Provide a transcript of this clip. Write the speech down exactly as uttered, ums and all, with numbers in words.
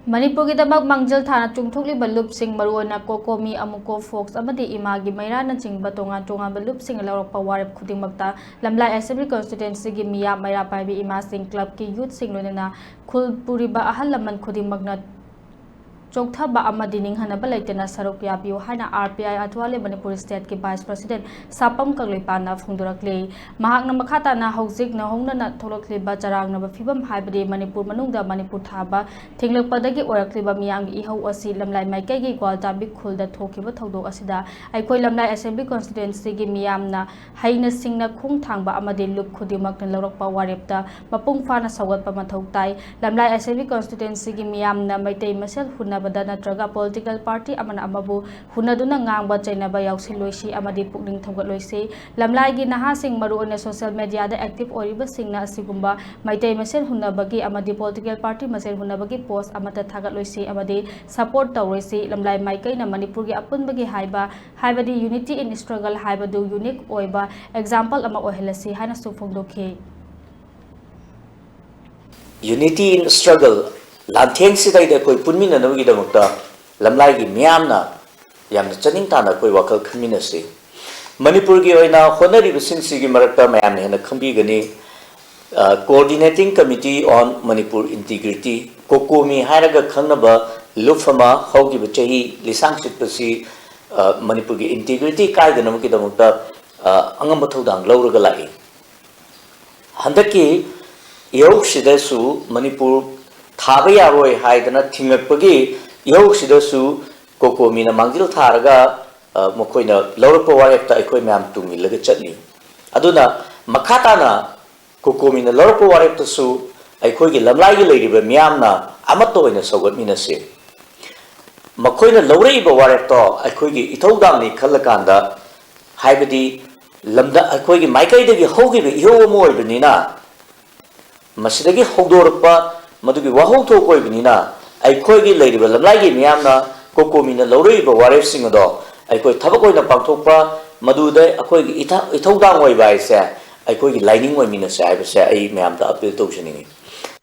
ꯃꯅꯤꯄꯨꯔꯒꯤꯗꯃꯛ ꯃꯥꯡꯖꯤꯜ ꯊꯥꯅ ꯆꯣꯡꯊꯣꯛꯂꯤꯕ ꯂꯨꯞꯁꯤꯡ, ꯃꯔꯨꯑꯣꯏꯅ ꯀꯣꯀꯣꯃꯤ, ꯑꯃꯨꯀꯣ, ꯐꯣꯛꯁ ꯑꯃꯗꯤ ꯏꯃꯥꯒꯤ ꯃꯩꯔꯥꯅꯆꯤꯡꯕ ꯇꯣꯉꯥꯟ ꯇꯣꯉꯥꯟꯕ ꯂꯨꯞꯁꯤꯡꯅ ꯂꯧꯔꯛꯄ ꯋꯥꯔꯦꯞ ꯈꯨꯗꯤꯡꯃꯛꯇ ꯂꯝꯂꯥꯏ ꯑꯦꯁꯦꯝꯕ꯭ꯂꯤ ꯀꯣꯟꯁꯇꯤꯇ꯭ꯋꯦꯟꯁꯤꯒꯤ ꯃꯤꯌꯥꯝ, ꯃꯩꯔꯥ ꯄꯥꯏꯕꯤ ꯏꯃꯥꯁꯤꯡ, ꯀ꯭ꯂꯕꯀꯤ ꯌꯨꯠꯁꯤꯡ, ꯂꯣꯏꯅꯅ ꯈꯨꯜ ꯄꯨꯔꯤꯕ ꯑꯍꯜ ꯂꯃꯟ ꯈꯨꯗꯤꯡꯃꯛꯅ ꯆꯣꯛꯊꯕ ꯑꯃꯗꯤ ꯅꯤꯡꯍꯟꯅꯕ ꯂꯩꯇꯅ ꯁꯔꯨꯛ ꯌꯥꯕꯤꯌꯨ ꯍꯥꯏꯅ ꯑꯥꯔ ꯄꯤ ꯑꯥꯏ ꯑꯊ꯭ꯋꯥꯂꯦ ꯃꯅꯤꯄꯨꯔ ꯁ꯭ꯇꯦꯠꯀꯤ ꯚꯥꯏꯁ ꯄ꯭ꯔꯁꯤꯗꯦꯟ ꯁꯥꯄꯝ ꯀꯪꯂꯩꯄꯥꯟꯅ ꯐꯣꯡꯗꯣꯔꯛꯂꯤ꯫ ꯃꯍꯥꯛꯅ ꯃꯈꯥ ꯇꯥꯅ ꯍꯧꯖꯤꯛ ꯅꯧꯍꯧꯅꯅ ꯊꯣꯛꯂꯛꯂꯤꯕ ꯆꯔꯥꯡꯅꯕ ꯐꯤꯕꯝ, ꯍꯥꯏꯕꯗꯤ ꯃꯅꯤꯄꯨꯔ ꯃꯅꯨꯡꯗ ꯃꯅꯤꯄꯨꯔ ꯊꯥꯕ ꯊꯦꯡꯂꯛꯄꯗꯒꯤ ꯑꯣꯏꯔꯛꯂꯤꯕ ꯃꯤꯌꯥꯝꯒꯤ ꯏꯍꯧ ꯑꯁꯤ ꯂꯝꯂꯥꯏ ꯃꯥꯏꯀꯩꯒꯤ ꯒ꯭ꯋꯥꯜꯇꯥꯕꯤꯛ ꯈꯨꯜꯗ ꯊꯣꯛꯈꯤꯕ ꯊꯧꯗꯣꯛ ꯑꯁꯤꯗ ꯑꯩꯈꯣꯏ ꯂꯝꯂꯥꯏ ꯑꯦꯁꯦꯝꯕ꯭ꯂꯤ ꯀꯣꯟꯁꯇꯤꯇ꯭ꯋꯦꯟꯁꯤꯒꯤ ꯃꯤꯌꯥꯝꯅ ꯍꯩꯅ ꯁꯤꯡꯅ ꯈꯣꯡ ꯊꯥꯡꯕ ꯑꯃꯗꯤ ꯂꯨꯞ ꯈꯨꯗꯤꯡꯃꯛꯅ ꯂꯧꯔꯛꯄ ꯋꯥꯔꯦꯞꯇ ꯃꯄꯨꯡ ꯐꯥꯅ ꯁꯧꯒꯠꯄ ꯃꯊꯧ ꯇꯥꯏ꯫ ꯂꯝꯂꯥꯏ ꯑꯦꯁꯦꯝꯕ꯭ꯂꯤ ꯀꯣꯟꯁꯇꯤꯇ꯭ꯋꯦꯟꯁꯤꯒꯤ ꯃꯤꯌꯥꯝꯅ ꯃꯩꯇꯩ ꯃꯁꯦꯜ ꯍꯨꯟꯅꯕꯗ ꯅꯠꯇ꯭ꯔꯒ ꯄꯣꯂꯤꯇꯤꯀꯦꯜ ꯄꯥꯔꯇꯤ ꯑꯃꯅ ꯑꯃꯕꯨ ꯍꯨꯟꯅꯗꯨꯅ ꯉꯥꯡꯕ ꯆꯩꯅꯕ ꯌꯥꯎꯁꯤꯜꯂꯣꯏꯁꯤ ꯑꯃꯗꯤ ꯄꯨꯛꯅꯤꯡ ꯊꯧꯒꯠꯂꯣꯏꯁꯤ꯫ ꯂꯝꯂꯥꯏꯒꯤ ꯅꯍꯥꯁꯤꯡ, ꯃꯔꯨꯑꯣꯏꯅ ꯁꯣꯁꯤꯌꯦꯜ ꯃꯦꯗꯤꯌꯥꯗ ꯑꯦꯛꯇꯤꯚ ꯑꯣꯏꯔꯤꯕꯁꯤꯡꯅ ꯑꯁꯤꯒꯨꯝꯕ ꯃꯩꯇꯩ ꯃꯁꯦꯜ ꯍꯨꯟꯅꯕꯒꯤ ꯑꯃꯗꯤ ꯄꯣꯂꯤꯇꯤꯀꯦꯜ ꯄꯥꯔꯇꯤ ꯃꯁꯦꯜ ꯍꯨꯟꯅꯕꯒꯤ ꯄꯣꯁ ꯑꯃꯠꯇ ꯊꯥꯒꯠꯂꯣꯏꯁꯤ ꯑꯃꯗꯤ ꯁꯄꯣꯔꯠ ꯇꯧꯔꯣꯏꯁꯤ꯫ ꯂꯝꯂꯥꯏ ꯃꯥꯏꯀꯩꯅ ꯃꯅꯤꯄꯨꯔꯒꯤ ꯑꯄꯨꯟꯕꯒꯤ ꯍꯥꯏꯕ, ꯍꯥꯏꯕꯗꯤ unity in struggle ꯍꯥꯏꯕꯗꯨ ꯌꯨꯅꯤꯛ ꯑꯣꯏꯕ ꯑꯦꯛꯖꯥꯝꯄꯜ ꯑꯃ ꯑꯣꯏꯍꯜꯂꯁꯤ ꯍꯥꯏꯅꯁꯨ ꯐꯣꯡꯗꯣꯛꯈꯤ꯫ Unity in struggle, ꯂꯥꯟꯊꯦꯡꯁꯤꯗꯩꯗ ꯑꯩꯈꯣꯏ ꯄꯨꯟꯃꯤꯟꯅꯅꯕꯒꯤꯗꯃꯛꯇ ꯂꯝꯂꯥꯏꯒꯤ ꯃꯤꯌꯥꯝꯅ ꯌꯥꯝꯅ ꯆꯅꯤꯡ ꯇꯥꯅ ꯑꯩꯈꯣꯏ ꯋꯥꯈꯜ ꯈꯟꯃꯤꯟꯅꯁꯤ꯫ ꯃꯅꯤꯄꯨꯔꯒꯤ ꯑꯣꯏꯅ ꯍꯣꯠꯅꯔꯤꯕꯁꯤꯡꯁꯤꯒꯤ ꯃꯔꯛꯇ ꯃꯌꯥꯝꯅ ꯍꯦꯟꯅ ꯈꯪꯕꯤꯒꯅꯤ, Coordinating Committee on Manipur Integrity, ꯀꯣꯀꯣꯃꯤ ꯍꯥꯏꯔꯒ ꯈꯪꯅꯕ ꯂꯨꯞ ꯑꯃ ꯍꯧꯈꯤꯕ ꯆꯍꯤ ꯂꯤꯁꯥꯡ ꯁꯤꯠꯄꯁꯤ ꯃꯅꯤꯄꯨꯔꯒꯤ ꯏꯟꯇꯤꯒ꯭ꯔꯤꯇꯤ ꯀꯥꯏꯗꯅꯕꯒꯤꯗꯃꯛꯇ ꯑꯉꯝꯕ ꯊꯧꯗꯥꯡ ꯂꯧꯔꯒ ꯂꯥꯛꯏ꯫ ꯍꯟꯗꯛꯀꯤ ꯏꯍꯧꯁꯤꯗꯁꯨ ꯃꯅꯤꯄꯨꯔ ꯊꯥꯕ ꯌꯥꯔꯣꯏ ꯍꯥꯏꯗꯅ ꯊꯤꯡꯉꯛꯄꯒꯤ ꯏꯍꯧꯁꯤꯗꯁꯨ ꯀꯣꯀꯣꯃꯤꯅ ꯃꯥꯡꯖꯤꯜ ꯊꯥꯔꯒ ꯃꯈꯣꯏꯅ ꯂꯧꯔꯛꯄ ꯋꯥꯔꯦꯞꯇ ꯑꯩꯈꯣꯏ ꯃꯌꯥꯝ ꯇꯨꯡ ꯏꯜꯂꯒ ꯆꯠꯂꯤ꯫ ꯑꯗꯨꯅ ꯃꯈꯥ ꯇꯥꯅ ꯀꯣꯀꯣꯃꯤꯅ ꯂꯧꯔꯛꯄ ꯋꯥꯔꯦꯞꯇꯁꯨ ꯑꯩꯈꯣꯏꯒꯤ ꯂꯝꯂꯥꯏꯒꯤ ꯂꯩꯔꯤꯕ ꯃꯤꯌꯥꯝꯅ ꯑꯃꯠꯇ ꯑꯣꯏꯅ ꯁꯧꯒꯠꯃꯤꯟꯅꯁꯤ꯫ ꯃꯈꯣꯏꯅ ꯂꯧꯔꯛꯏꯕ ꯋꯥꯔꯦꯞꯇꯣ ꯑꯩꯈꯣꯏꯒꯤ ꯏꯊꯧꯗꯥꯡꯅꯤ ꯈꯜꯂꯀꯥꯟꯗ, ꯍꯥꯏꯕꯗꯤ ꯂꯝꯗ ꯑꯩꯈꯣꯏꯒꯤ ꯃꯥꯏꯀꯩꯗꯒꯤ ꯍꯧꯈꯤꯕ ꯏꯍꯧ ꯑꯃ ꯑꯣꯏꯕꯅꯤꯅ, ꯃꯁꯤꯗꯒꯤ ꯍꯧꯗꯣꯔꯛꯄ ꯃꯗꯨꯒꯤ ꯋꯥꯍꯧꯊꯣꯛ ꯑꯣꯏꯕꯅꯤꯅ, ꯑꯩꯈꯣꯏꯒꯤ ꯂꯩꯔꯤꯕ ꯂꯝꯂꯥꯏꯒꯤ ꯃꯤꯌꯥꯝꯅ ꯀꯣꯀꯣꯃꯤꯅ ꯂꯧꯔꯛꯏꯕ ꯋꯥꯔꯦꯞꯁꯤꯡ ꯑꯗꯣ ꯑꯩꯈꯣꯏ ꯊꯕꯛ ꯑꯣꯏꯅ ꯄꯥꯡꯊꯣꯛꯄ, ꯃꯗꯨꯗ ꯑꯩꯈꯣꯏꯒꯤ ꯏꯊ-, ꯏꯊꯧꯗꯥꯡ ꯑꯣꯏꯕ ꯍꯥꯏꯁꯦ ꯑꯩꯈꯣꯏꯒꯤ ꯂꯥꯏꯅꯤꯡ ꯑꯣꯏꯃꯤꯟꯅꯁꯦ ꯍꯥꯏꯕꯁꯦ ꯑꯩ ꯃꯌꯥꯝꯗ ꯑꯄꯤꯜ ꯇꯧꯖꯅꯤꯡꯉꯤ꯫